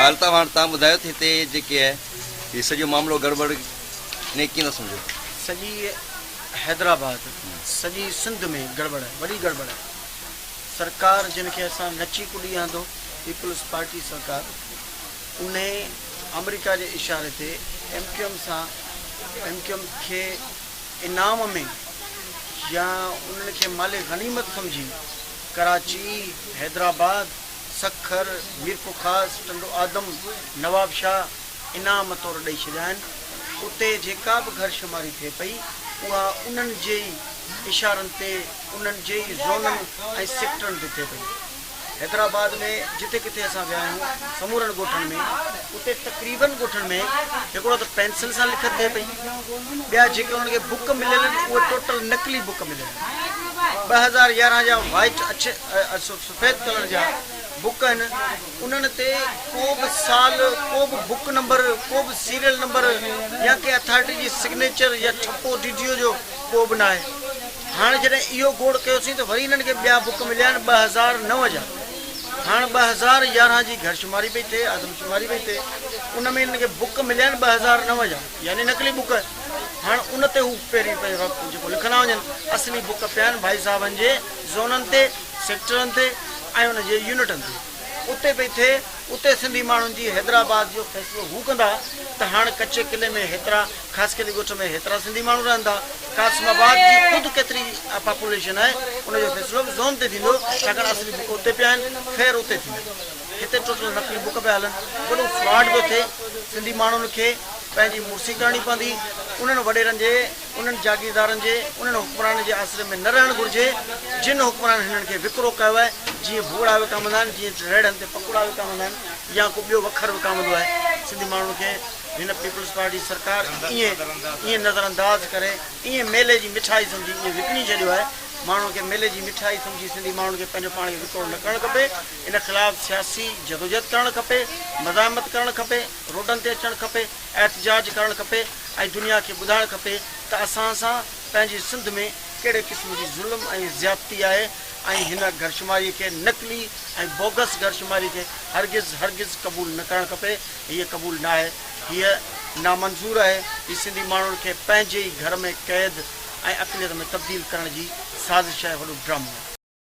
الطاف هاڻ توهان ٻڌايو ته هتي جيڪي آهي هي سڄو معاملو گڙٻڙ انهي ڪيئن ٿا سمجهو؟ سڄي حيدرآباد سڄي سنڌ ۾ گڙٻڙ آهي وڏي گڙٻڙ آهي سرڪار جن کي اسان نچي ڪڏي آندو پيپلز پارٽي سرڪار انهي آمريڪا جي اشاري تي ايم ڪيو ايم سان ايم ڪيو ايم کي انعام ۾ يا انهن کي مال غنيمت سمجهي ڪراچي، حيدرآباد، سکر، ميرپورخاص، ٽنڊو آدم، نوابشاهه انعام طور ڏئي ڇڏيا آهن. اتي جيڪا به گهر شماري ٿئي پئي اها انهن جي ئي اشارن تي انهن جي ئي زونن ۽ سيڪٽرن تي ٿئي پئي. حيدرآباد ۾ جتي ڪٿي اسان ويا آهيون سمورن ڳوٺن ۾ اتي تقريبن ڳوٺن ۾ هڪڙو ته پينسل سان لکت ٿئي پئي ٻيا جيڪي انهن کي بڪ مليل آهن اهي ٽوٽل نقلي بڪ مليل آهن 2011 جا وائيٽ اڇي سفيد ڪلر جا بڪ آهن انهن تي ڪو به سال ڪو به بڪ نمبر ڪو به سيريل نمبر يا ڪنهن اٿارٽي جي سگنيچر يا ٺپو ڊي ڊي او جو ڪو به ناهي. هاڻ جڏهن اهو گوڙ ڪيوسين ته وري هنن کي ٻيا بڪ مليا آهن 2009 جا. هاڻ 2011 جي گهر شماري پئي ٿئي، آدمشماري پئي ٿئي، ان ۾ هنن کي بڪ مليا آهن 2009 جا يعني نقلي بڪ. هاڻ ان تي هو پهرين پنهنجو جيڪو لکندا وڃن، اصلي بڪ پيا آهن ڀائي صاحبن جي زونن تي، سيڪٽرن تي ۽ ان جي يونٽن تي. اتي پئي ٿئي، اتي سنڌي ماڻهن جي حيدرآباد جو فيصلو هو ڪندا ته هاڻ ڪچي قلعي ۾ هيترا، خاصخيلي ڳوٺ ۾ هيترا سنڌي ماڻهو رهن ٿا، قاسم آباد جي خود ڪيتري پاپوليشن آهي، ان جو فيصلو به زون تي ٿيندو، ڇاڪاڻ اصلي بڪ اتي پيا آهن، خير اتي ٿيندو. هتي ٽوٽل نقلي بڪ پيا هلن، وڏو فراڊ پيو ٿئي، سنڌي ماڻهن کي پنهنجي مڙسي ڪرڻي پوندي، انهن وڏيرن جي، انهن جاگيردارن جي، انهن حڪمرانن جي آسري ۾ نه رهڻ گهرجي، جن حڪمرانن هنن کي وڪرو ڪيو آهي، جيئن ڀوڳڙا وڪامندا آهن، جيئن ريڙهن تي پڪوڙا وڪامندا آهن يا ڪو ٻيو وکر وڪامندو آهي، سنڌي ماڻهن کي هن پيپلز پارٽي سرڪار ائين ائين نظر انداز ڪري ائين ميلي جي مٺائي سمجهي ائين وڪڻي ڇڏيو آهي، ماڻهن کي ميلي جي مٺائي سمجهي سنڌي ماڻهن کي پنهنجو پاڻ کي وڪرو نه ڪرڻ کپي، ان خلاف سياسي جدوجهد ڪرڻ کپي، مزاحمت ڪرڻ کپي، روڊن تي اچڻ کپي، احتجاج ڪرڻ کپي ۽ دنيا کي ٻڌائڻ کپي ته اسان سان پنهنجي سنڌ ۾ ڪهڙي قسم جي ظلم ۽ زيادتي آهي ۽ هن گهرشماري کي نقلي ۽ بوگس گهرشماري کي هرگز هرگز قبول نه ڪرڻ کپي هيء قبول ناهي هيء نامنظور آهي هي سنڌي ماڻهن کي پنهنجي ئي گهر ۾ قيد ۽ اقليت ۾ تبديل ڪرڻ جي سازش آهي وڏو ڊرامو آهي.